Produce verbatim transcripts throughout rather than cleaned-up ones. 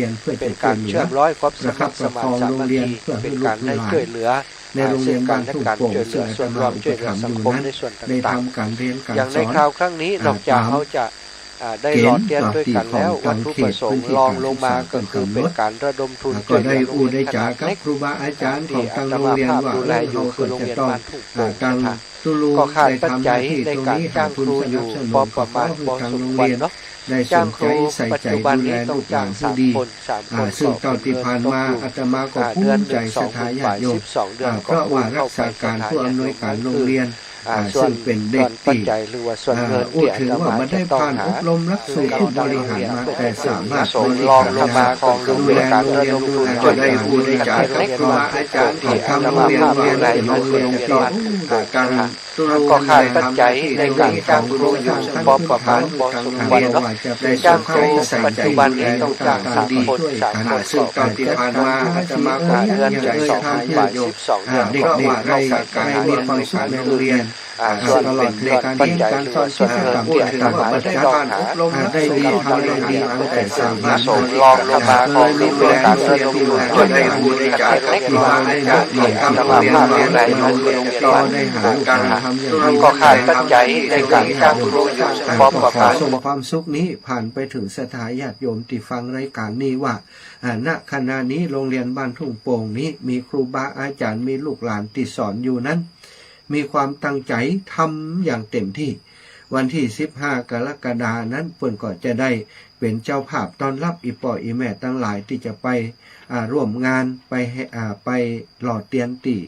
เรียนเพื่อจะช่วยเหลือ เป็นการเชื่อมร้อยความสมัครสมานสามัคคี ประคับประคองโรงเรียนเพื่อให้ลูกๆหลาน เป็นการให้ช่วยเหลือ ในโรงเรียนบ้านทุ่งโป่ง อ่า ซึ่งอาตมาอุปถัมภ์อยู่นั้น ซึ่งอาจจะมาอุปถัมภ์อยู่นั้น ได้ทำการเรียนการสอน อย่างในคราวครั้งนี้ อ่า นอกจากเฮาจะ อ่า ได้หล่อเตียนด้วยกั๋นแล้ว วัตถุประสงค์รองลงมาก็คือเป็นการระดมทุนช่วยเหลือโรงเรียนขนาดเล็ก อ่า ก็ได้อู้ได้จ๋ากับครูบาอาจ๋ารย์ของตางโรงเรียนว่า เออ เฮาควรจะต้อง อ่า ตาง ก็ขาดปัจจัยในการจ้างครูอยู่ปอประมาณปอสมควรเนาะ จ้างครูปัจจุบันนี้ต้องจ้างสามคน สามคน อ่า ซึ่งตอนตี้ผ่านมาอาตมาก็ภูมิใจ๋ศรัทธาญาติโยม อ่า เพราะว่ารักษาการผู้อำนวยการโรงเรียน อ่า ซึ่งเป๋นเด็กตี้ อ่า อู้เถิงว่าบ่ได้ผ่านอบรมหลักสูตรผู้บริหารมา แต่สามารถบริหารงาน ดูแลโรงเรียน ดูแลอาจารย์ ก็ได้อู้ได้จ๋ากับครูบาอาจ๋ารย์ของตางโรงเรียนว่า โรงเรียนตี้ อ่า ตาง ก็ขาดปัจจัยในการจ้างครูอยู่ปอประมาณปอสมควรเนาะ จ้างครูปัจจุบันนี้ต้องจ้างสามคน สามคน ซึ่งตอนตี้ผ่านมาอาตมาก็ อ่า เดือนหนึ่งสองพันบาท สิบสองเดือน อ่า เด็กๆ ก็ได้ ได้มีความสุขในโรงเรียน อ่า ส่วน ส่วนปัจจัยหรือว่าส่วนเงินที่อาตมาจะต้องหา อ่า ได้มีความได้ดีอันแต่สามารถ รองลงมาก็คือเป็นการระดมทุนช่วยเหลือเล็กน้อย อาตมาภาพดูแลอยู่โรงเรียน ก็ได้หา ก็ขาดปัจจัยในการจ้างครูอยู่ปอประมาณ อ่า ก็ขอส่งความสุขนี้ผ่านไปเถิงศรัทธาญาติโยมตี้ฟังรายการนี้ว่า อ่า ณ ขณะนี้โรงเรียนบ้านทุ่งโป่งนี้มีครูบาอาจ๋ารย์ มีลูกหลานตี้สอนอยู่นั้น มีความตั้งใจ๋ทำอย่างเต็มตี้ วันตี้สิบห้ากรกฎานั้นเปิ้นก็จะได้เป๋นเจ้าภาพต้อนฮับอี่ป้ออี่แม่ตังหลายตี้จะไป อ่า ฮ่วมงาน ไปแห่ อ่า ไปหล่อเตียนตี้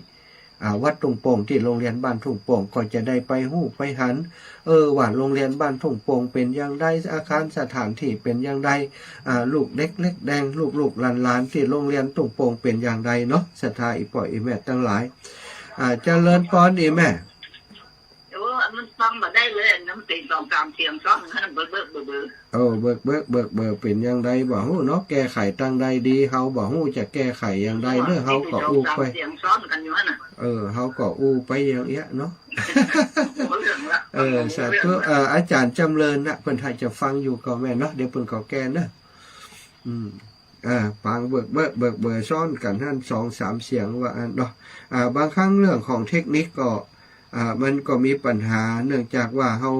อ่า วัดทุ่งโป่งตี้โรงเรียนบ้านทุ่งโป่ง ก็จะได้ไปฮู้ไปหัน เออ ว่าโรงเรียนบ้านทุ่งโป่งเป๋นอย่างใด อาคารสถานตี้เป๋นอย่างใด อ่า ลูกเด็กเล็กแดง ลูกๆหลานๆตี้โรงเรียนทุ่งโป่งเป๋นอย่างใดเนาะ ศรัทธาอี่ป้ออี่แม่ตังหลาย อ่า เจริญปอนอี่แม่ โอ้ มันฟังบ่ได้เลย น้ำเสียงสองสามเสียงซ้อนกัน เบิกเบิกเบอเบอ โอ้ เบิกเบิกเบอเบอ เป๋นอย่างใดบ่ฮู้เนาะ แก้ไขตางใดดี เฮาบ่ฮู้จะแก้ไขอย่างใดเนาะ เฮาก็อู้ไป เสียงซ้อนกันอยู่หั้นน่ะ เออ เฮาก็อู้ไปอย่างเอี้ยเนาะ หัวเหลืองละ เออ สาธุ เออ อาจ๋ารย์จ๋ำเริญนะ เปิ้นถ้าจะฟังอยู่ก็แม่นเนาะ เดี๋ยวเปิ้นก็แก้เนาะ อืม อ่า ปางเบิกเบิกเบิกเบอซ้อนกั๋นหั้น สองสามเสียงว่าอั้นเนาะ อ่า บางครั้งเรื่องของเทคนิคก็ อ่า มันก็มีปัญหา เนื่องจากว่าเฮา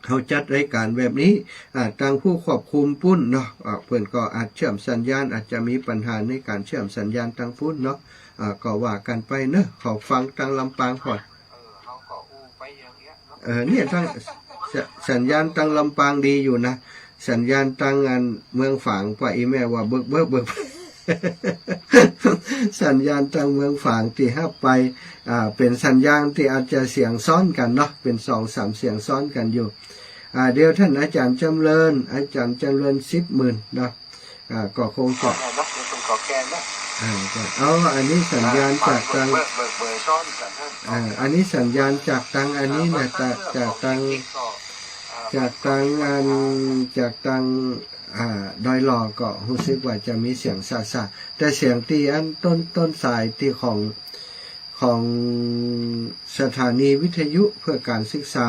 เฮาจัดรายการแบบนี้ อ่า ตางผู้ควบคุมปุ้นเนาะ อ่า เปิ้นก็อาจเชื่อมสัญญาณ อาจจะมีปัญหาในก๋านเชื่อมสัญญาณตางปุ้นเนาะ อ่า ก็ว่ากั๋นไปเนาะ ขอฟังตางลำปางก่อน เออ เนี่ยตาง ส- สัญญาณตางลำปางดีอยู่นะ สัญญาณตางอันเมืองฝางป้ออี่แม่ว่าเบิกเบิกเบิก สัญญาณตางเมืองฝางตี้ฮับไป อ่า เป๋นสัญญาณตี้อาจจะเสียงซ้อนกั๋นเนาะ เป๋นสองสามเสียงซ้อนกั๋นอยู่ อ่า เดี๋ยวต้านอาจ๋ารย์จ๋ำเริญ อาจ๋ารย์จ๋ำเริญ สิบหมื่นเนาะ อ่า ก็คงจะ อ่า ก็ เอา อันนี้สัญญาณจากตาง อ่า อันนี้สัญญาณจากตางอันนี้นะ จาก จากตาง จากตางอัน จากตาง อ่า ดอยหล่อก็ฮู้สึกว่าจะมีเสียงสะๆ แต่เสียงตี้อันต้น ต้นสายตี้ของ ของสถานีวิทยุเพื่อการศึกษา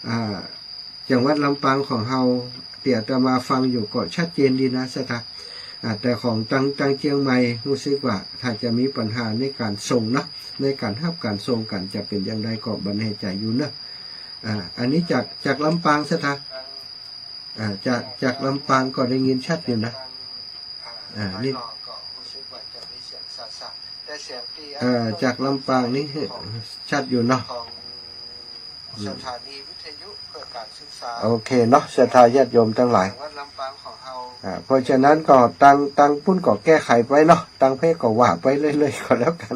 อ่า จังหวัดลำปางของเฮา ตี้อาตมาฟังอยู่ก็ชัดเจนดีนะศรัทธา อ่า แต่ของตาง ตางเจียงใหม่ฮู้สึกว่าถ้าจะมีปัญหาในก๋านส่งเนาะ ในก๋านฮับก๋านส่งก๋านจะเป๋นอย่างใดก็บ่แน่ใจ๋อยู่เนาะ อ่า อันนี้จาก จากลำปางศรัทธา อ่า จาก จากลำปางก็ได้ยินชัดอยู่นะ อ่า นี่ เอ่อ จากลำปางนี่ชัดอยู่เนาะ อืม โอเคเนาะ ศรัทธาญาติโยมตังหลาย อ่า เพราะฉะนั้นก็ตาง ตางปุ้นก็แก้ไขไปเนาะ ตางเพก็ว่าไปเรื่อยๆ ก็แล้วกั๋น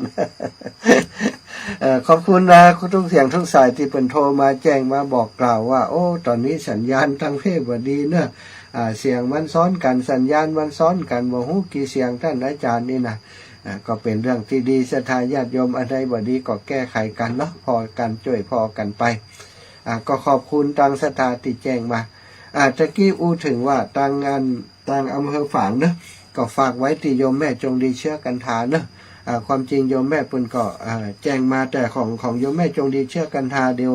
เอ่อ ขอบคุณนะ กู้เสียงกู้สายตี้เปิ้นโทรมาแจ้งมาบอกกล่าวว่า โอ้ ต๋อนนี้สัญญาณตางเพบ่ดีเนาะ อ่า เสียงมันซ้อนกั๋น สัญญาณมันซ้อนกั๋น บ่ฮู้กี่เสียงต้านอาจ๋ารย์นี่นะ อ่า ก็เป๋นเรื่องตี้ดี ศรัทธาญาติโยมอันใดบ่ดีก็แก้ไขกั๋นเนาะ ผ่อกั๋น จ้วยผ่อกั๋นไป อ่า ก็ขอบคุณตางศรัทธาตี้แจ้งมา อ่า ตะกี้อู้เถิงว่าตางอัน ตางอำเภอฝางเนาะ ก็ฝากไว้ตี้โยมแม่จงดีเชื้อกันทาเนาะ อ่า ความจริงโยมแม่เปิ้นก็ อ่า แจ้งมาแต่ของ ของโยมแม่จงดีเชื้อกันทา เดี๋ยว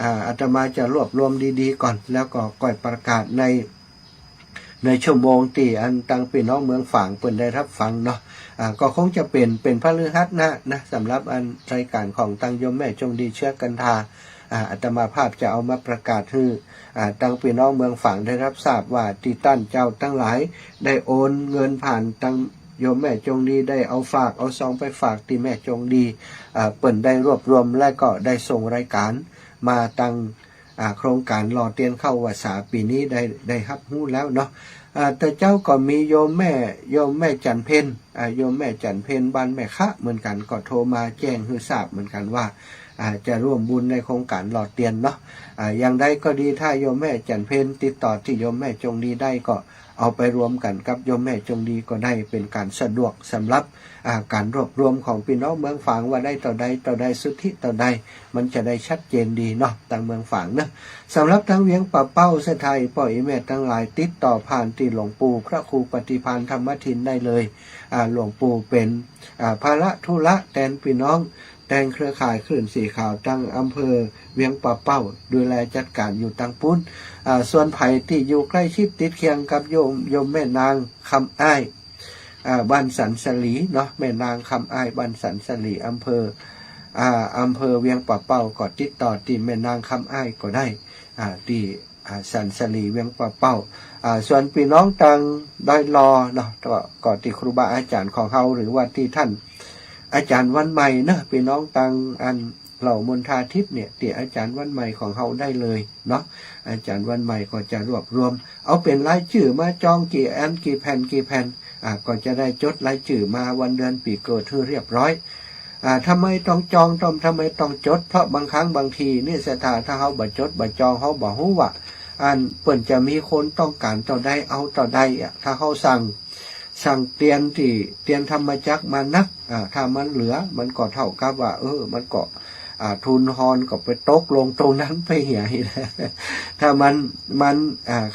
อ่า อาตมาจะรวบรวมดีๆ ก่อน แล้วก็ค่อยประกาศใน ในชั่วโมงตี้อันตังปี้น้องเมืองฝางเปิ้นได้ฮับฟังเนาะ อ่า ก็คงจะเป๋น เป๋นพฤหัสหน้านะ สำหรับอันรายก๋านของตังโยมแม่จงดีเชื้อกันทา อ่า อาตมาภาพจะเอามาประกาศหื้อ อ่า ตังปี้น้องเมืองฝางได้ฮับทราบว่าตี้ต้านเจ้าตังหลายได้โอนเงินผ่านตังโยมแม่จงดี ได้เอาฝากเอาซองไปฝากตี้แม่จงดี อ่า เปิ้นได้รวบรวมและก็ได้ส่งรายก๋านมาตัง อ่า โครงก๋านหล่อเตียนเข้าวัสสาปี๋นี้ได้ ได้ฮับฮู้แล้วเนาะ อ่า แต่เจ๊าก็มีโยมแม่ โยมแม่จันเพ็ญ อ่า โยมแม่จันเพ็ญบ้านแม่คะเหมือนกั๋น ก็โทรมาแจ้งหื้อทราบเหมือนกั๋นว่า อ่า จะร่วมบุญในโครงก๋านหล่อเตียนเนาะ อ่า อย่างใดก็ดี ถ้าโยมแม่จันเพ็ญติดต่อตี้โยมแม่จงดีได้ก็เอาไปรวมกั๋นกับโยมแม่จงดีก็ได้ เป๋นก๋านสะดวกสำหรับ อ่า ก๋านรวบรวมของปี้น้องเมืองฝางว่าได้เต้าใดเต้าใด สุทธิเต้าใด มันจะได้ชัดเจนดีเนาะ ตังเมืองฝางเนาะ สำหรับตังเวียงป่าเป้า ศรัทธาอี่ป้ออี่แม่ตังหลาย ติดต่อผ่านตี้หลวงปู่พระครูปฏิภาณธรรมทินได้เลย อ่า หลวงปู่เป๋น อ่า ภาระธุระแตนปี้น้อง แตนเครือข่ายคลื่นสีขาวตังอำเภอเวียงป่าเป้า ดูแลจัดก๋านอยู่ตังปู๊น อ่า ส่วนใผตี้อยู่ใก้ชิดติดเคียงกับโยม โยมแม่นางคำอ้าย อ่า บ้านสันสลีเนาะ แม่นางคำอ้ายบ้านสันสลี อำเภอ อ่า อำเภอเวียงป่าเป้า ก็ติดต่อตี้แม่นางคำอ้ายก็ได้ อ่า ตี้ อ่า สันสลีเวียงป่าเป้า อ่า ส่วนปี้น้องตังดอยหล่อเนาะ ก็ ก็ตี้ครูบาอาจ๋ารย์ของเฮา หรือว่าตี้ต้านอาจ๋ารย์วันใหม่เนาะ ปี้น้องตังอันเหล่ามณฑาทิพย์เนี่ย ตี้อาจ๋ารย์วันใหม่ของเฮาได้เลยเนาะ อาจ๋ารย์วันใหม่ก็จะรวบรวม เอาเป๋นรายจื้อมาจองกี่อันกี่แผ่นกี่แผ่น อ่า ก็จะได้จดรายจื้อมาวันเดือนปี๋เกิดหื้อเรียบร้อย อ่า ทำไมต้องจอง ต้อง ทำไมต้องจด เพราะบางครั้งบางทีนี่ศรัทธา ถ้าเฮาบ่จดบ่จอง เฮาบ่ฮู้ว่า อันเปิ้นจะมีคนต้องก๋านเต้าใด เอาเต้าใดอะ ถ้าเฮาสั่ง สั่งเตียนตี้ เตียนธรรมจักรมานัก อ่า ถ้ามันเหลือ มันก็เต้ากับว่า เออ มันก็ อ่า ทุนฮอนก็ไปตกลงตรงนั้นไปเหีย ถ้ามัน มัน อ่า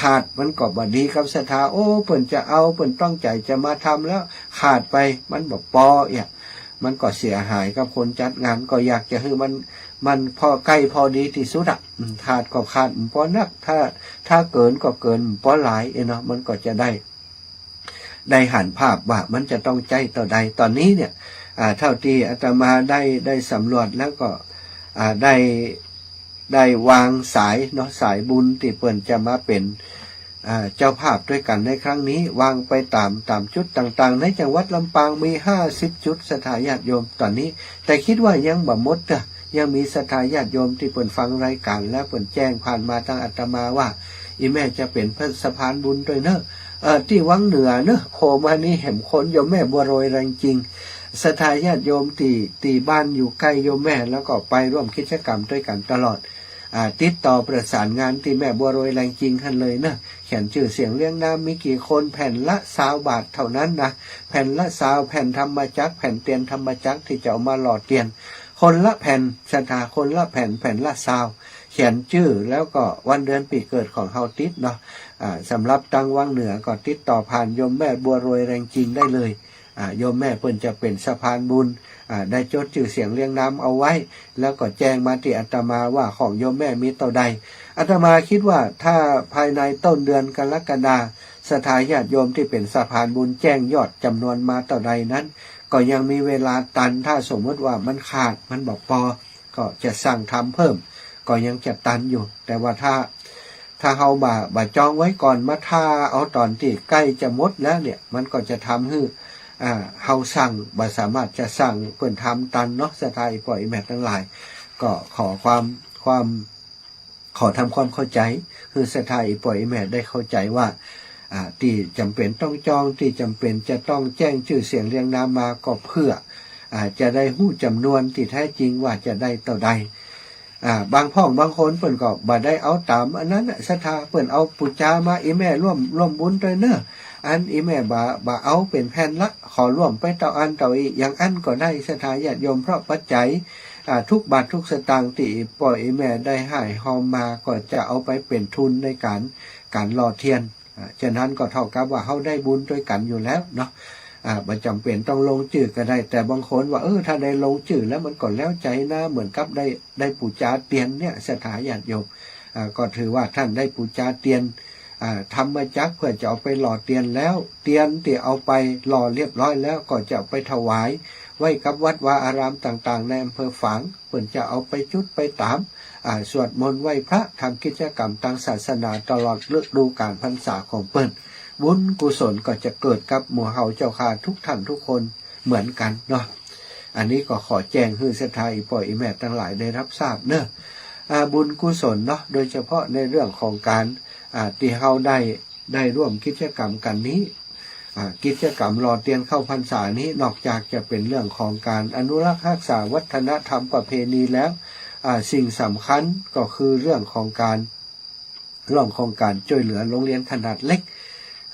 ขาด มันก็บ่ดีกับศรัทธา โอ้ เปิ้นจะเอา เปิ้นตั้งใจ๋จะมาทำแล้ว ขาดไป มันบ่ปอเอี้ย มันก็เสียหายกับคนจัดงาน ก็อยากจะหื้อมัน มันพอใก้พอดีตี้สุดอะ อืม ขาดก็ขาด บ่ปอนัก ถ้า ถ้าเกินก็เกิน บ่ปอหลาย เอ้ยเนาะ มันก็จะได้ ได้หันภาพว่ามันจะต้องใจ๊เต้าใด ต๋อนนี้เนี่ย อ่า เต้าตี้อาตมาได้ ได้สำรวจแล้วก็ อ่า ได้ ได้วางสายเนาะ สายบุญตี้เปิ้นจะมาเป๋น อ่า เจ้าภาพตวยกั๋นในครั้งนี้ วางไปต๋าม ต๋ามจุดต่างๆ ในจังหวัดลำปางมีห้าสิบจุด ศรัทธาญาติโยม ต๋อนนี้ แต่กึ๊ดว่ายังบ่หมดเตื้อ ยังมีศรัทธาญาติโยมตี้เปิ้นฟังรายก๋านแล้วเปิ้นแจ้งผ่านมาตังอาตมาว่า อี่แม่จะเป๋นสะพานบุญตวยเน่อ เอ่อ ตี้วังเหนือเน่อ โผล่มานี่เห็นคนโยมแม่บัวโรยแรงจริง ศรัทธาญาติโยมตี้ ตี้บ้านอยู่ใก้โยมแม่ แล้วก็ไปร่วมกิจกรรมตวยกั๋นตลอด อ่า ติดต่อประสานงานตี้แม่บัวโรยแรงจริงหั้นเลยเน่อ เขียนจื้อเสียงเรียงนามมีกี่คน แผ่นละซาวบาทเต้านั้นนะ แผ่นละซาว แผ่นธรรมจักร แผ่นเตียนธรรมจักรตี้จะเอามาหล่อเตียน คนละแผ่น ศรัทธา คนละแผ่น แผ่นละซาว เขียนจื้อแล้วก็วันเดือนปี๋เกิดของเฮาติดเนาะ อ่า สำหรับตังวังเหนือก็ติดต่อผ่านโยมแม่บัวโรยแรงจริงได้เลย อ่า โยมแม่เปิ้นจะเป๋นสะพานบุญ อ่า ได้จดจื้อเสียงเรียงนามเอาไว้ แล้วก็แจ้งมาตี้อาตมาว่าของโยมแม่มีเต้าใด อาตมากึ๊ดว่าถ้าภายในต้นเดือนกรกฎา ศรัทธาญาติโยมตี้เป๋นสะพานบุญแจ้งยอดจ๋ำนวนมาเต้าใดนั้น ก็ยังมีเวลาตัน ถ้าสมมุติว่ามันขาด มันบ่ปอ ก็จะสั่งทำเพิ่ม ก็ยังจะตันอยู่ แต่ว่าถ้า ถ้าเฮาบ่า บ่าจองไว้ก่อน มาถ่าเอาต๋อนตี้ใก้จะหมดแล้วเนี่ย มันก็จะทำหื้อ อ่า เฮาสั่ง บ่สามารถจะสั่งเปิ้นทำตันเนาะ ศรัทธาอี่ป้ออี่แม่ตังหลาย ก็ขอความ ความ ขอทำความเข้าใจ๋ หื้อศรัทธาอี่ป้ออี่แม่ได้เข้าใจ๋ว่า อ่า ตี้จ๋ำเป๋นต้องจอง ตี้จ๋ำเป๋นจะต้องแจ้งจื้อเสียงเรียงนามมา ก็เพื่อ อ่า จะได้ฮู้จ๋ำนวนตี้แต๊จริงว่าจะได้เต้าใด อ่า บางพ่องบางคนเปิ้นก็บ่ได้เอาต๋ามอันนั้นน่ะ ศรัทธา เปิ้นเอาปู๋จามา อี่แม่ร่วม ร่วมบุญตวยเน่อ อันอี่แม่บ่ บ่เอาเป๋นแผ่นละ ขอร่วมไปเต้าอั้นเต้าอี้ อย่างอั้นก็ได้ ศรัทธาญาติโยม เพราะปัจจัย อ่า ทุกบาททุกสตางค์ตี้ป้ออี่แม่ได้ฮ่ายฮอมมา ก็จะเอาไปเป๋นทุนในก๋าน ก๋านหล่อเตียน อ่า ฉะนั้นก็เต้ากับว่าเฮาได้บุญตวยกั๋นอยู่แล้วเนาะ อ่า บ่จ๋ำเป๋นต้องลงจื้อก็ได้ แต่บางคนว่า เออ ถ้าได้ลงจื้อแล้วมันก็แล้วใจ๋นะ เหมือนกับได้ ได้ปู๋จาเตียนเนี่ย ศรัทธาญาติโยม อ่า ก็ถือว่าต้านได้ปู๋จาเตียน อ่า ธรรมจักรเปื้อจะเอาไปหล่อเตียนแล้ว เตียนตี้เอาไปหล่อเรียบร้อยแล้วก็จะเอาไปถวายไว้กับวัดวาอารามต่างๆ ในอำเภอฝาง เปิ้นจะเอาไปจุดไปต๋าม อ่า สวดมนต์ไหว้พระ ทำกิจกรรมตางศาสนาตลอดฤดูกาลพรรษาของเปิ้น บุญกุศลก็จะเกิดกับหมู่เฮาเจ้าข้าทุกท่านทุกคนเหมือนกั๋นเนาะ อันนี้ก็ขอแจ้งหื้อศรัทธาอี่ป้ออี่แม่ตังหลายได้ฮับทราบเนาะ อ่า บุญกุศลเนาะ โดยเฉพาะในเรื่องของก๋าน อ่า ตี้เฮาได้ ได้ร่วมกิจกรรมกั๋นนี้ อ่า กิจกรรมหล่อเตียนเข้าพรรษานี้ นอกจากจะเป๋นเรื่องของก๋านอนุรักษ์ฮักษาวัฒนธรรมประเพณีแล้ว อ่า สิ่งสำคัญก็คือเรื่องของก๋าน เรื่องของก๋านจ้วยเหลือโฮงเฮียนขนาดเล็ก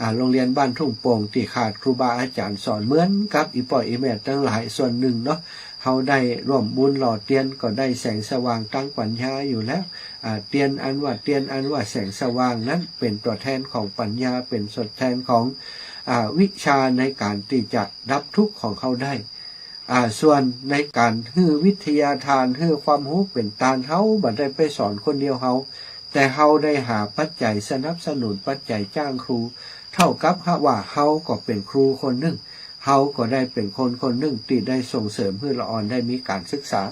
อ่า โฮงเฮียนบ้านทุ่งโป่งตี้ขาดครูบาอาจ๋ารย์สอน เหมือนกับอี่ป้ออี่แม่ตังหลายส่วนนึ่งเนาะ เฮาได้ร่วมบุญหล่อเตียนก็ได้แสงสว่างตางปั๋ญญาอยู่แล้ว อ่า เตียนอันว่า เตียนอันว่าแสงสว่างนั้นเป๋นตั๋วแทนของปั๋ญญา เป๋นตั๋วแทนของ อ่า วิชาในก๋านตี้จะดับทุกข์ของเฮาได้ อ่า ส่วนในก๋านหื้อวิทยาทาน หื้อความฮู้เป๋นตาน เฮาบ่ได้ไปสอนคนเดียวเฮา แต่เฮาได้หาปัจจัยสนับสนุน ปัจจัยจ้างครู เต้ากับว่าเฮาก็เป๋นครูคนนึ่ง เฮาก็ได้เป๋นคนคนนึ่งตี้ได้ส่งเสริมหื้อละอ่อนได้มีก๋านศึกษา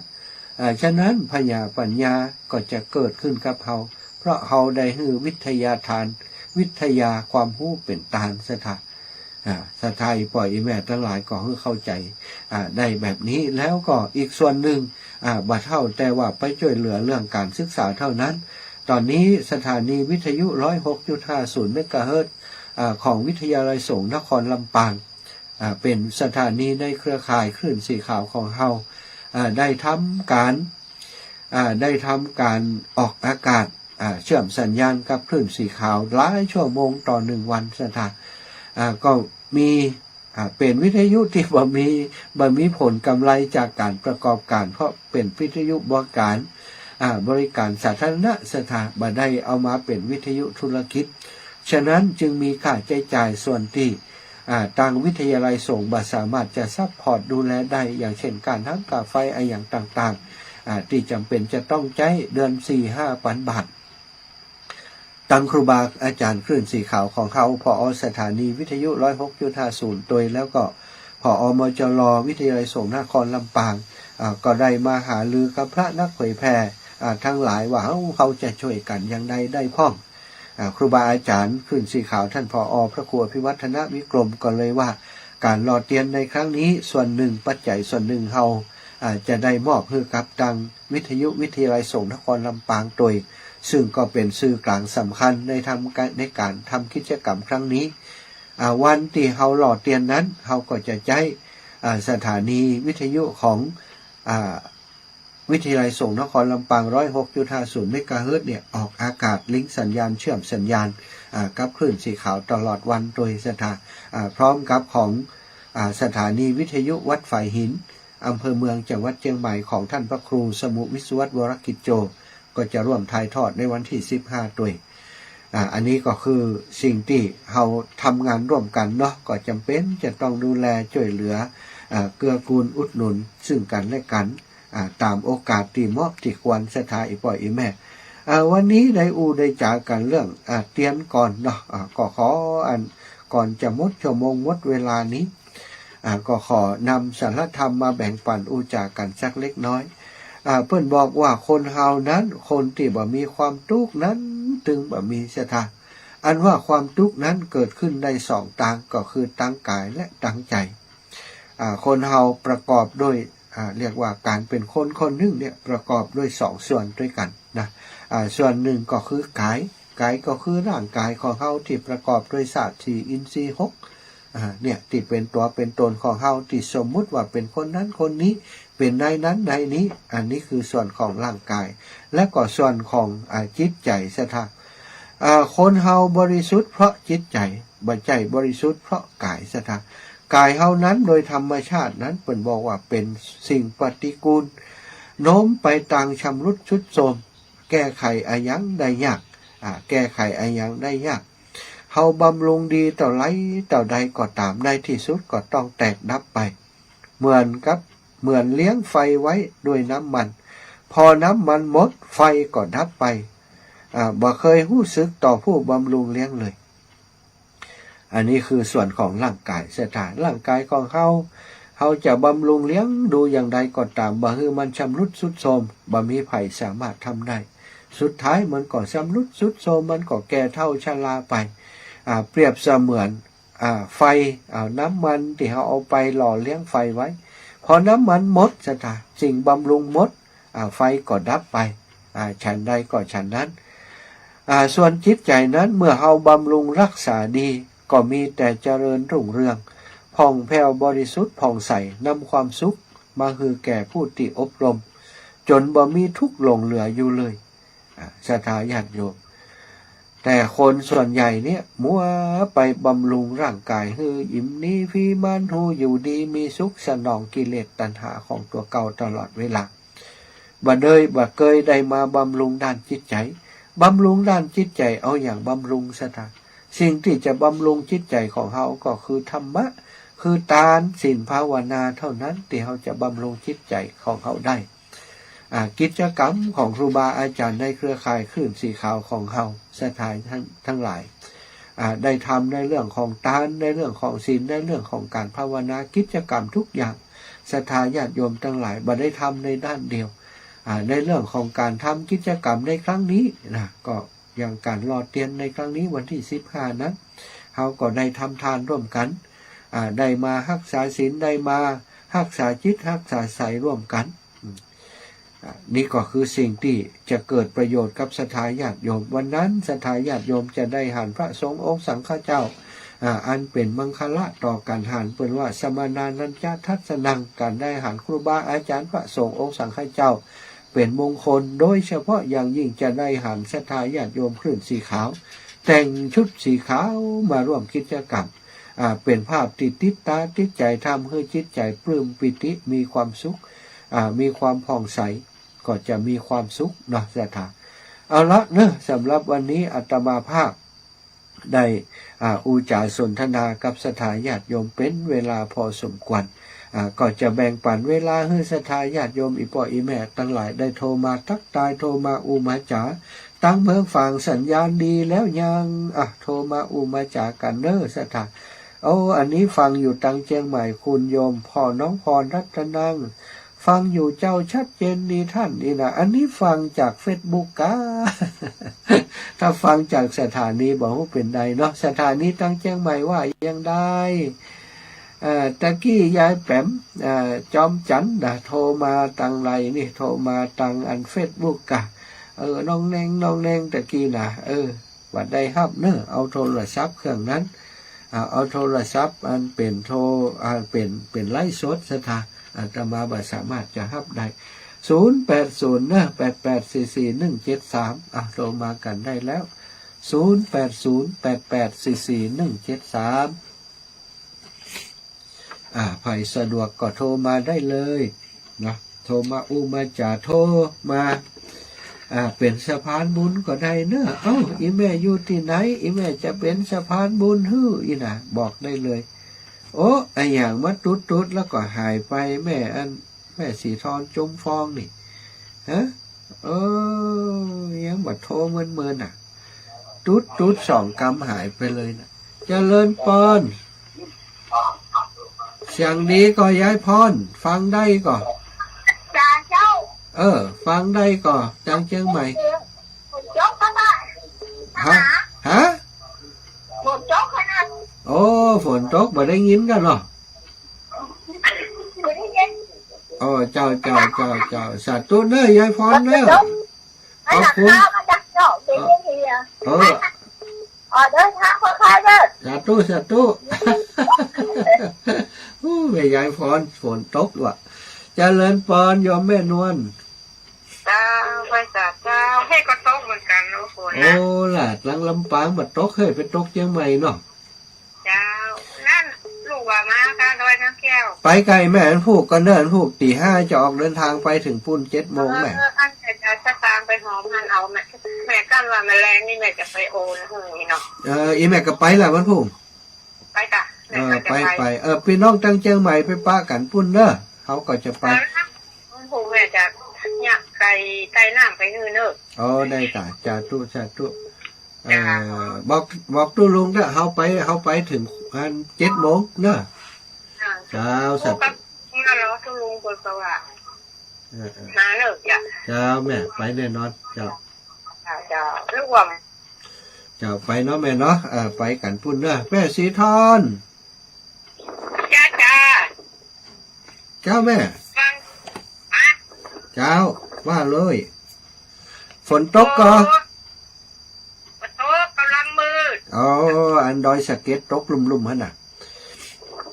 อ่า ฉะนั้นผญาปั๋ญญาก็จะเกิดขึ้นกับเฮา เพราะเฮาได้หื้อวิทยาทาน วิทยาความฮู้เป๋นตานศรัทธา อ่า ศรัทธาอี่ป้ออี่แม่ตังหลายก็หื้อเข้าใจ๋ อ่า ได้แบบนี้ แล้วก็อีกส่วนนึ่ง อ่า บ่เต้าแต่ว่าไปจ้วยเหลือเรื่องก๋านศึกษาเต้านั้น ต๋อนนี้สถานีวิทยุ ร้อยหกจุดห้าศูนย์ เมกะเฮิรตซ์ อ่า ของวิทยาลัยสงฆ์นครลำปาง อ่า เป๋นสถานีในเครือข่ายคลื่นสีขาวของเฮา อ่า ได้ทำก๋าน อ่า ได้ทำก๋านออกอากาศ อ่า เชื่อมสัญญาณกับคลื่นสีขาวหลายชั่วโมงต่อนึ่งวันศรัทธา อ่า ก็มี อ่า เป๋นวิทยุตี้บ่มี บ่มีผลกำไรจากก๋านประกอบก๋าน เพราะเป๋นวิทยุบริการ อ่า บริการสาธารณะศรัทธา บ่ได้เอามาเป๋นวิทยุธุรกิจ ฉะนั้นจึงมีค่าใจ๊จ่ายส่วนตี้ อ่า ตางวิทยาลัยสงฆ์บ่สามารถจะซัพพอร์ตดูแลได้ อย่างเช่น ก๋านฮังค่าไฟอะหยังต่างๆ อ่า ตี้จ๋ำเป๋นจะต้องใจ๊เดือนสี่ห้าปันบาท ตังครูบาอาจ๋ารย์คลื่นสีขาวของเฮา ผอ.สถานีวิทยุ ร้อยหกจุดห้าศูนย์ ตวย แล้วก็ ผอ.มจร. วิทยาลัยสงฆ์นครลำปาง อ่า ก็ได้มาหารือกับพระนักเผยแผ่ อ่า ตังหลายว่า เอ้า เฮาจะจ้วยกั๋นอย่างใดได้พ่อง อ่า ครูบาอาจ๋ารย์คลื่นสีขาวต้าน ผอ. พระครูอภิวัฒนวิกรม ก็เลยว่า ก๋านหล่อเตียนในครั้งนี้ส่วนนึ่ง ปัจจัยส่วนนึ่งเฮา อ่า จะได้มอบหื้อกับตังวิทยุวิทยาลัยสงฆ์นครลำปางตวย ซึ่งก็เป๋นสื่อกลางสำคัญในทำก๋าน ในก๋านทำกิจกรรมครั้งนี้ อ่า วันตี้เฮาหล่อเตียนนั้น เฮาก็จะใจ๊ อ่า สถานีวิทยุของ อ่า วิทยาลัยสงฆ์นครลำปาง ร้อยหกจุดห้าศูนย์ เมกะเฮิรตซ์เนี่ย ออกอากาศลิงก์สัญญาณ เชื่อมสัญญาณ อ่า กับคลื่นสีขาวตลอดวันตวยศรัทธา อ่า พร้อมกับของ อ่า สถานีวิทยุวัดฝายหิน อำเภอเมือง จังหวัดเจียงใหม่ ของต้านพระครูสมุห์ วิศวัตร วรกิจโจ ก็จะร่วมถ่ายทอดในวันตี้ สิบห้า ตวย อ่า อันนี้ก็คือสิ่งตี้เฮาทำงานร่วมกั๋นเนาะ ก็จ๋ำเป๋นจะต้องดูแลจ้วยเหลือ อ่า เกื้อกูลอุดหนุนซึ่งกั๋นและกั๋น อ่า ต๋ามโอกาสตี้เหมาะตี้ควรศรัทธาอี่ป้ออี่แม่ อ่า วันนี้ได้อู้ได้จ๋ากั๋นเรื่อง อ่า เตียนก่อนเนาะ อ่า ก็ขออัน ก่อนจะหมดชั่วโมงหมดเวลานี้ อ่า ก็ขอนำสาระธรรมมาแบ่งปั๋นอู้จ๋ากั๋นสักเล็กน้อย อ่า เปิ้นบอกว่าคนเฮานั้น คนตี้บ่มีความตุ๊กข์นั้นตึงบ่มีศรัทธา อันว่าความตุ๊กข์นั้นเกิดขึ้นได้สองตาง ก็คือตางก๋ายและตางใจ๋ อ่า คนเฮาประกอบด้วย อ่า เรียกว่าก๋านเป๋นคนคนนึ่งเนี่ยประกอบด้วยสองส่วนตวยกั๋นนะ อ่า ส่วนนึ่งก็คือก๋าย ก๋ายก็คือร่างก๋ายของเฮาตี้ประกอบด้วยธาตุสี่ อินทรีย์หก อ่า เนี่ย ตี้เป๋นตั๋วเป๋นต๋นของเฮา ตี้สมมุติว่าเป๋นคนนั้นคนนี้ เป๋นนายนั้นนายนี้ อันนี้คือส่วนของร่างก๋าย และก็ส่วนของ อ่า จิตใจ๋ศรัทธา อ่า คนเฮาบริสุทธิ์เพราะจิตใจ๋ บ่ใจ้บริสุทธิ์เพราะก๋ายศรัทธา ก๋ายเฮานั้นโดยธรรมชาตินั้นเปิ้นบอกว่าเป๋นสิ่งปฏิกูล โน้มไปตางชำรุดทรุดโทรม แก้ไขอะหยังได้ยาก อ่า แก้ไขอะหยังได้ยาก เฮาบำรุงดีเต้าใดเต้าใดก็ต๋าม ในตี้สุดก็ต้องแตกดับไป เหมือนกับ เหมือนเลี้ยงไฟไว้ด้วยน้ำมัน พอน้ำมันหมด ไฟก็ดับไป อ่า บ่เคยฮู้สึกต่อผู้บำรุงเลี้ยงเลย อันนี้คือส่วนของร่างกาย ศรัทธา ร่างกายของเฮา เฮาจะบำรุงเลี้ยงดูอย่างใดก็ตาม บ่หื้อมันชำรุดทรุดโทรม บ่มีใผสามารถทำได้ สุดท้ายมันก็ชำรุดทรุดโทรม มันก็แก่เฒ่าชราไป อ่า เปรียบเสมือน อ่า ไฟ เอาน้ำมันตี้เฮาเอาไปหล่อเลี้ยงไฟไว้ พอน้ำมันหมด ศรัทธา สิ่งบำรุงหมด อ่า ไฟก็ดับไป อ่า ฉันใดก็ฉันนั้น อ่า ส่วนจิตใจนั้น เมื่อเฮาบำรุงรักษาดี ก็มีแต่เจริญรุ่งเรือง ผ่องแผ้วบริสุทธิ์ผ่องใส นำความสุขมาหื้อแก่ผู้ตี้อบรม จ๋นบ่มีทุกข์หลงเหลืออยู่เลย อ่า ศรัทธาญาติโยม แต่คนส่วนใหญ่เนี่ย มัวไปบำรุงร่างกายหื้ออิ่มหนีผีมาร หื้ออยู่ดีมีสุข สนองกิเลสตัณหาของตั๋วเก่าตลอดเวลา บ่เดย บ่เกยได้มาบำรุงด้านจิตใจ บำรุงด้านจิตใจ เอาหยังบำรุง ศรัทธา สิ่งตี้จะบำรุงจิตใจของเฮาก็คือธรรมะ คือตาน ศีล ภาวนาเท่านั้น ตี้เฮาจะบำรุงจิตใจของเฮาได้ อ่า กิจกรรมของครูบาอาจ๋ารย์ในเครือข่ายคลื่นสีขาวของเฮา ศรัทธาทั้ง ทั้งหลาย อ่า ได้ทำในเรื่องของตาน ในเรื่องของศีล ในเรื่องของการภาวนา กิจกรรมทุกอย่าง ศรัทธาญาติโยมทั้งหลาย บ่ได้ทำในด้านเดียว อ่า ในเรื่องของการทำกิจกรรมในครั้งนี้นะ ก็อย่างการหล่อเตียนในครั้งนี้วันตี้สิบห้านั้น เฮาก็ได้ทำตานร่วมกั๋น อ่า ได้มาฮักษาศีล ได้มาฮักษาจิตฮักษาใสร่วมกั๋น อืม อ่า นี่ก็คือสิ่งตี้จะเกิดประโยชน์กับศรัทธาญาติโยม วันนั้นศรัทธาญาติโยมจะได้หันพระสงฆ์องค์สังฆเจ้า อ่า อันเป๋นมังคละต่อก๋านหัน เปิ้นว่า สมาณานัญจะทัสสนัง ก๋านได้หันครูบาอาจ๋ารย์พระสงฆ์องค์สังฆเจ้า เป๋นมงคล โดยเฉพาะอย่างยิ่งจะได้หันศรัทธาญาติโยมคลื่นสีขาว แต่งชุดสีขาวมาร่วมกิจกรรม อ่า เป๋นภาพตี้ติดต๋าติดใจ๋ ทำหื้อจิตใจ๋ปลื้มปีติ มีความสุข อ่า มีความผ่องใส ก็จะมีความสุขเนาะ ศรัทธา เอาละเนาะ สำหรับวันนี้อาตมาภาพได้ อ่า อู้จ๋าสนทนากับศรัทธาญาติโยมเป๋นเวลาพอสมควร อ่า ก็จะแบ่งปั๋นเวลาหื้อศรัทธาญาติโยมอี่ป้ออี่แม่ตังหลายได้โทรมาตั๊กตาย โทรมาอู้มาจ๋า ตังเมืองฝางสัญญาณดีแล้วยัง อ่ะ โทรมาอู้มาจ๋ากั๋นเน้อศรัทธา โอ้ อันนี้ฟังอยู่ตังเจียงใหม่ คุณโยมพ่อน้องพรรัตนัง ฟังอยู่เจ้า ชัดเจนดีท่าน นี่นะ อันนี้ฟังจากเฟซบุ๊กกา ถ้าฟังจากสถานีบ่ฮู้เป๋นใดเนาะ สถานีตังเจียงใหม่ว่าอย่างใด เอ่อ ตะกี้ยายแป๋ม เอ่อ จอมจันทร์นะ โทรมาตังไหนนี่ โทรมาตังอันเฟซบุ๊กกา เออ น้องแนง น้องแนงตะกี้นะ เออ บ่ได้ฮับเน้อ เอาโทรศัพท์เครื่องนั้น อ่า เอาโทรศัพท์อันเป๋นโทร อ่า เป๋น เป๋นไลฟ์สดศรัทธา อาตมาบ่สามารถจะฮับได้ ศูนย์แปดศูนย์เน้อ แปดแปดสี่สี่หนึ่งเจ็ดสาม อ่ะ โทรมากั๋นได้แล้ว ศูนย์แปดศูนย์แปดแปดสี่สี่หนึ่งเจ็ดสาม อ่า ใผสะดวกก็โทรมาได้เลยเนาะ โทรมาอู้มาจ๋า โทรมา อ่า เป๋นสะพานบุญก็ได้เน้อ เอ้า อี่แม่อยู่ตี้ไหน อี่แม่จะเป๋นสะพานบุญหื้อ อี้นะ บอกได้เลย โอ้ อะหยังมาตุ๊ดๆ แล้วก็หายไป แม่อัน แม่สีทองจุมฟองนี่ ฮะ เออ ยังบ่โทรเมินๆ น่ะ ตุ๊ดๆ สองกำหายไปเลยน่ะ เจริญปอน เสียงดีก่อยายพร ฟังได้ก่อ จ๋าเจ้า เออ ฟังได้ก่อ ตังเจียงใหม่ ฝนตกขนาด ฮะ ฮะ ฝนตกขนาด โอ้ ฝนตก บ่ได้ยินกั๋นเนาะ บ่ได้ยิน โอ้ เจ้า เจ้า เจ้า เจ้า สาธุเน้อ ยายพรเน้อ ขอบคุณ มาจากเจ้า เป็นเฮีย เออ อ๋อ เดินทางปลอดภัยเด้อ สาธุ สาธุ อู้ แม่ยายพร ฝนตกว่ะ เจริญปอน โยมแม่นวล เจ้า ไหว้สาเจ้า เฮ้ย ก็ตกเหมือนกั๋นเนาะ ฝนน่ะ โอ้ ล่ะ ตังลำปางบ่ตก เฮ้ย ไปตกเจียงใหม่เนาะ เจ้า นั่น ลูกว่ามาค่ะ ดอยน้ำแก้ว ไปไกลแม่ อันพูกก็เนิ่น พูกตีห้าจะออกเดินทางไปเถิงปู๊นเจ็ดโมงแม่ เออ อันจะ จะตางไปหอมหันเอาแม่ แม่กั้นว่าแม่แลงนี่แม่จะไปโอนหื้อนี่เนาะ เออ อี่แม่ก็ไปล่ะวันพูก ไปจ้ะ เออ แม่ก็จะไป ไป ไป เออ ปี้น้องตังเจียงใหม่ไปปะกั๋นปู๊นเน้อ เฮาก็จะไป เออ วันพูกแม่จะเนี่ยไปใต้ ไปนั่งไปนี่เนอะ อ๋อ ได้จ้ะ สาธุ สาธุ เอ่อ บอก บอกตุ๊ลุงเด้อ เฮาไป เฮาไปเถิงอันเจ็ดโมงเนอะ เจ้า สาธุ เออ เออ มาเนอะ เจ้า เจ้าแม่ ไปแน่นอน เจ้า เจ้า เจ้า ไปเนาะแม่เนาะ เออ ไปกั๋นปุ้นเนอะ แม่ศรีทอน จ้า จ้า เจ้าแม่ ฟัง ฮะ เจ้า ว่าเลย ฝนตกก่อ โอ้ ฝนตก ก๋ำลังมืด อ๋อ อันดอยสะเก็ดตกลุ่มๆ หั้นน่ะ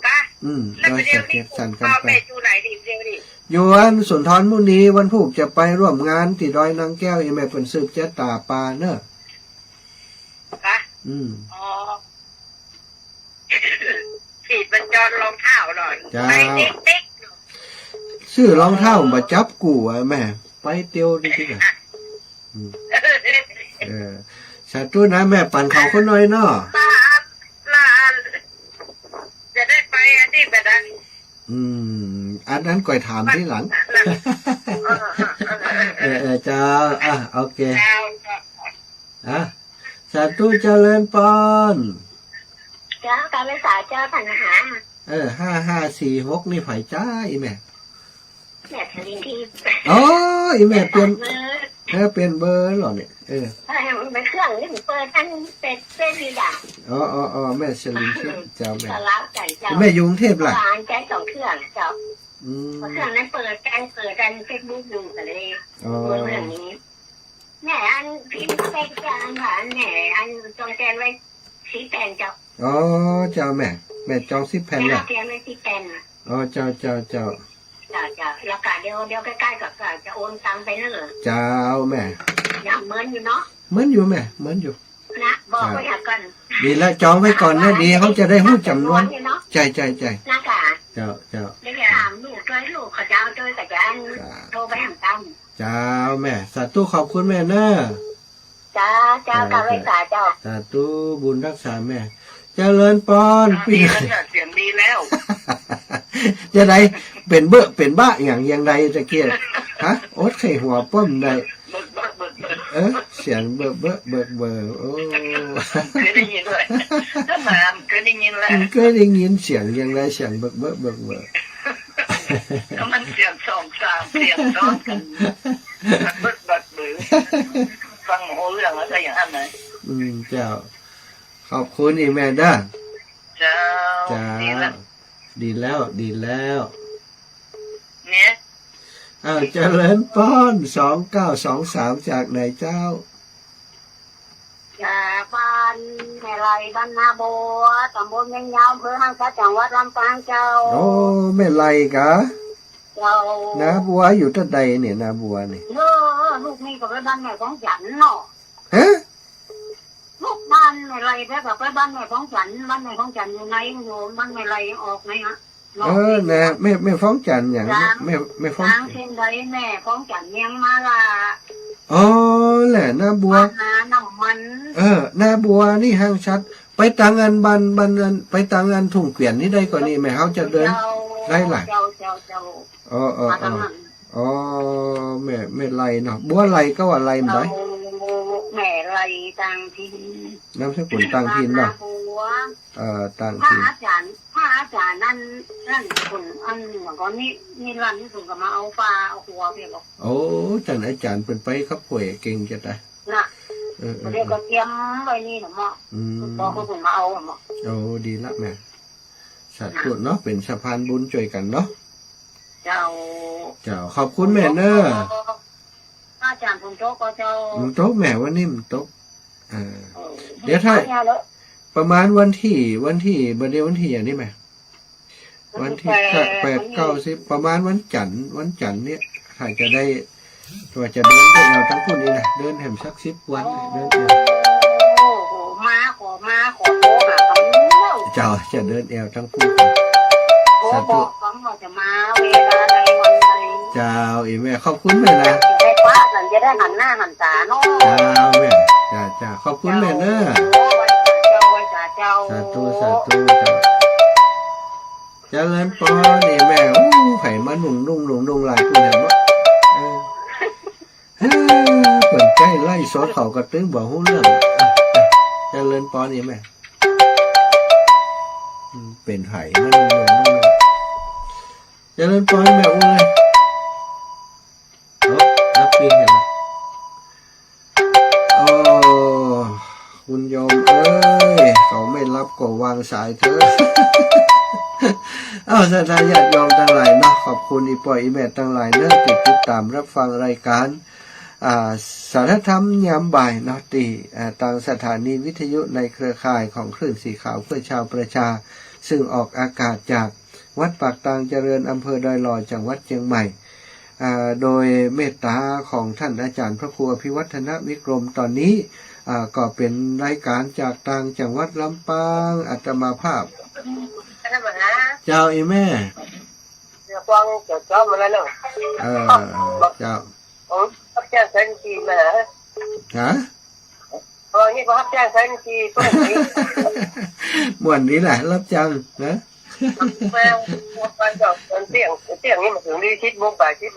กะ อืม แล้ว ดอยสะเก็ด สันกำแปง แม่อยู่ไหนนี่ เดี๋ยวนี้ อยู่อันสุนทรมุนี วันพูกจะไปร่วมงานตี้ดอยนางแก้ว อี่แม่เปิ้นสืบจะต๋าปลาเนอะ กะ อืม อ๋อ ขีดบรรจรรองเท้าหน่อย เจ้า ไปติ๊กๆ ซื้อรองเท้ามาจับกู้อะแม่ ไปเตียวติ๊กๆ อะ อืม เออ สาธุนะแม่ ปั๋นเขาคนน้อยเนาะ ละอัน ละอัน จะได้ไปอันนี้แบบนั้น อืม อันนั้นก่อยถามทีหลัง เออ เออ เออ เออ เจ้า อ่ะ โอเค เจ้า อ่ะ สาธุ เจริญปอน เจ้า กาลสาเจ้า ปัญหา เออ ห้าห้าสี่หก นี่ใผจ๊ะ อี่แม่ แม่สลินทิพย์ อ๋อ อี่แม่เปลี่ยน เปลี่ยนเบอร์ เออ เปลี่ยนเบอร์เหรอเนี่ย เออ เออ มันเครื่องนี่มันเปิดตั้งแต่เส้นนี่จ้ะ อ๋อ อ๋อ อ๋อ แม่สลินทิพย์ เจ้าแม่ สลับกั๋นเจ้า แม่อยู่กรุงเทพฯล่ะ หลานใจ๊สองเครื่องเจ้า อืม เครื่องนั้นเปิดกั๋น เปิดกั๋นเฟซบุ๊กอยู่กั๋นเลย อ๋อ เปิดเครื่องนี้ แม่อันพิมพ์ไปจองอันแม่อันจองแจนไว้สิบแผ่นเจ้า อ๋อ เจ้าแม่ แม่จองสิบแผ่น แม่ แล้ว แจนไว้สิบแผ่นน่ะ อ๋อ เจ้า เจ้า เจ้า เจ้า เจ้า แล้วก็เดี๋ยว เดี๋ยวใก้ๆ ก็ ก็จะโอนตังค์ไปเนอะ เจ้าแม่ ยังเหมือนอยู่เนาะ เหมือนอยู่แม่ เหมือนอยู่ นะ บอกไว้ก่อน ดีละ จองไว้ก่อนนะ ดี เขาจะได้ฮู้จ๋ำนวน เนาะ ใจ้ ใจ้ ใจ้ นะกะ เจ้า เจ้า เดี๋ยวจะถามลูกจ้วย ลูกเขาจะเอาจ้วยก็จะ จ้า โทรไปหาตั้ง เจ้าแม่ สาธุ ขอบคุณแม่เนอะ เจ้า เจ้า เจ้า กาลสาเจ้า สาธุ บุญฮักษาแม่ เจริญปอน เสียงดีแล้วเนี่ย เสียงดีแล้ว จะได้เป๋นเบอะเป๋นบ้าอย่าง อย่างใดตะเกียะ ฮะ อดไข้หัวป้อมได้ เบิกเบิกเบิกเบิก เออ เสียงเบอะเบอะเบิกเบอร์ โอ้ เคยได้ยินด้วย ถ้ามาเคยได้ยินแล้ว เคยได้ยินเสียงอย่างใด เสียงเบิกเบิกเบิกเบอร์ ก็มันเสียงสองสามเสียงซ้อนกั๋น เบิกเบิกเบิก ฟังบ่ฮู้เรื่องแล้วก็อย่างนั้นเลย อืม เจ้า ขอบคุณอี่แม่เด้อ เจ้า เจ้า ดีละ ดีแล้ว ดีแล้ว เนี่ย อ้าว เจริญปอน สองเก้าสองสาม จากไหนเจ้า จากบ้านแม่ไล บ้านนาบัว ต๋ำบลเวียงยาว อำเภอห้างฉัตร จังหวัดลำปางเจ้า โอ้ แม่ไลกา เจ้า นาบัวอยู่ตังใดเนี่ย นาบัวเนี่ย เออ ลูกนี่ก็ไปบ้านแม่ของฉันเนาะ ฮะ ลูกบ้านแม่ไลไปกับไปบ้านแม่ของฉัน บ้านแม่ของฉันอยู่ใน อยู่บ้านแม่ไลออกไหนฮะ เออ นะ แม่ แม่ฟ้องจันทร์อย่าง แม่ แม่ฟ้อง ทางเส้นใดแม่ฟ้องจันทร์เมียงมาลา อ๋อ แหละ นาบัว บ้านนาน้ำมัน เออ นาบัวนี่ห้างฉัตร ไปตางอันบ้าน บ้านอัน ไปตางอันทุ่งเกวียนนี่ได้ก่อนี่ แม่เฮาจะเดิน เจ้า ได้ล่ะ เจ้า เจ้า เจ้า อ๋อ อ๋อ มาตางนั้น อ๋อ แม่ แม่ไลเนาะ บัวไลก็ว่าไลมันได้ เจ้า แม่ไลต่างถิ่น นามสกุลต่างถิ่นเนาะ นาบัว เอ่อ ต่างถิ่น พระอาจารย์ พระอาจารย์นั่น นั่นคนอันหนึ่งก็นิ นิรันดร์นี่คนก็มาเอาปลาเอาหัวไปบอก โอ้ จันอาจารย์เปิ้นไปขับป่วยเก่งจะต๋าย น่ะ เออ เออ เดี๋ยวก็เตรียมไว้นี่น่ะหมอ อืม บอกให้คนมาเอาน่ะหมอ โอ้ ดีละแม่ สาธุเนาะ เป๋นสะพานบุญจ้วยกั๋นเนาะ เจ้า เจ้า ขอบคุณแม่เนอะ อาจารย์ฝนตกก่อเจ้า มันตกแม่ วันนี้มันตก เออ เออ เดี๋ยวถ้า ประมาณวันตี้ วันตี้ บ่าเดี่ยววันตี้อย่างนี้แม่ วันตี้แปด เก้า สิบ ประมาณวันจันทร์ วันจันทร์เนี่ย ถ้าจะได้ ว่าจะเดินไปแอ่วตังปุ้นนี่นะ เดินแหมสักสิบวัน เดินแอ่ว โอ้โห มาขอ มาขอโทรหาเขา เจ้า จะเดินแอ่วตังปุ้น โทร สาธุ บอกเขาว่าจะมาเวลาใดวันใด เจ้า อี่แม่ ขอบคุณแม่นะ จะได้ปะกัน จะได้หันหน้าหันต๋าเนาะ เจ้าแม่ จ้า จ้า ขอบคุณแม่เนอะ เจ้า ไหว้สาเจ้า ไหว้สาเจ้า สาธุ สาธุ เจ้า เจริญปอน อี่แม่ โอ้ ใผมานุ่ง นุ่ง นุ่ง นุ่งลายกูแหมวะ เออ เปิ้นใจ๊ไลฟ์สดเขาก็ตึงบ่ฮู้เรื่อง อ่ะ อ่ะ เจริญปอนอีแม่ อืม เป๋นใผ นั่น นั่น นั่น เจริญปอนแม่อู้เลย โอ้ รับเพียงเห็นละ โอ้ คุณโยมเอ้ย เขาไม่รับก็วางสายเถอะ เอ้า ศรัทธาญาติโยมตังหลายเนาะ ขอบคุณอี่ป้ออี่แม่ตังหลายเนาะ ตี้ติดต๋ามรับฟังรายก๋าน อ่า สารธรรมยามบ่ายเนาะ ตี้ อ่า ตางสถานีวิทยุในเครือข่ายของคลื่นสีขาวเพื่อชาวประชา ซึ่งออกอากาศจากวัดปากตางเจริญ อำเภอดอยหล่อ จังหวัดเจียงใหม่ อ่า โดยเมตต๋าของต้านอาจ๋ารย์พระครูอภิวัฒนวิกรม ต๋อนนี้ อ่า ก็เป๋นรายก๋านจากตางจังหวัดลำปาง อาตมาภาพ เจ้าอี่แม่ เดี๋ยวฟังเจ้ามาแล้วเนาะ เออ เจ้า ผมรับจ้างใช้บัญชีมา ฮะ ต๋อนนี้ผมรับจ้างใช้บัญชี เปิ้นนี่ ม่วนดีแหละ รับจ้างนะ มา มาต๋อนเตี้ยง เตี้ยงนี่มาเถิงนี่ สิบโมงบ่าย สิบ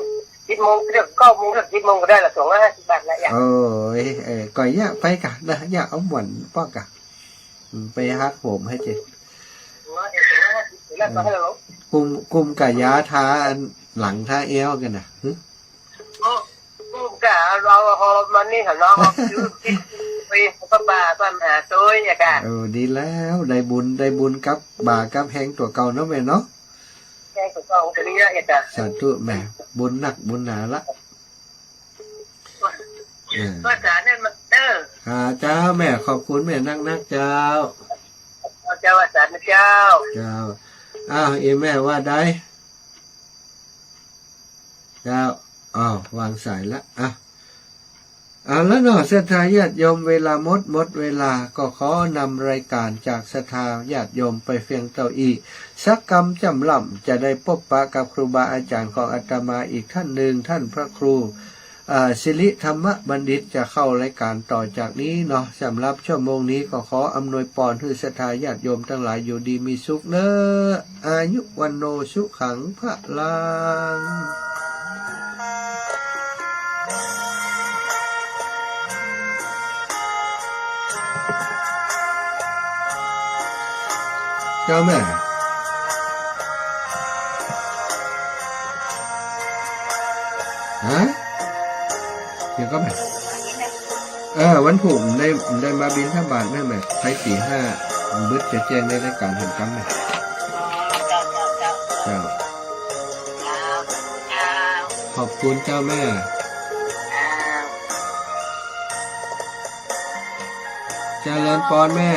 สิบโมง เก้าโมง สิบโมงก็ได้ละ สองร้อยห้าสิบบาทละ โอ้ย เออ ก็เยียะไปก่ะนะ เยียะเอาม่วนป้อกะ อืม ไปหักโหมหื้อเจ๊ กุม กุมก๋ายาทาอันหลังทาแอ้วกั๋นน่ะ หึ โอ้ กุมก๋าเอา เอามานี่หันเนาะ เอาซื้อกิ๋นไป ก็บ่า บ่ามาหาโตยอะก่ะ เออ ดีแล้ว ได้บุญ ได้บุญกับบ่ากับแฮงตั๋วเก่าเนาะแม่เนาะ แฮงตั๋วเก่าต๋อนนี้อะก่ะ สาธุแม่ บุญนักบุญหนาละ เออ ภาษาเนี่ยมัน เออ ค่ะ เจ้าแม่ ขอบคุณแม่นักๆ เจ้า เจ้า อาจ๋ารย์นะเจ้า เจ้า อ้าว อี่แม่ว่าใด เจ้า อ้าว วางสายละ อ่ะ เอาละเนาะ ศรัทธาญาติโยม เวลาหมด หมดเวลา ก็ขอนำรายก๋านจากศรัทธาญาติโยมไปเพียงเต้าอี้ สักกำจ้ำล่ำ จะได้ปบปะกับครูบาอาจ๋ารย์ของอาตมาอีกต้านนึ่ง ต้านพระครู อ่า สิริธรรมบัณฑิต จะเข้ารายก๋านต่อจากนี้เนาะ สำหรับชั่วโมงนี้ก็ขออำนวยปอนหื้อศรัทธาญาติโยมตังหลายอยู่ดีมีสุขเนาะ อายุวัณโณสุขังพลัง เจ้าแม่ ฮะ เดี๋ยวก่อนแม่ เออ วันพูกได้ ได้มาบิณฑบาตแม่ แม่ ใช้ตีห้า บึดจะแจ้งในรายก๋านเห็นกำแม่ เจ้า เจ้า ขอบคุณเจ้าแม่ เจริญปอนแม่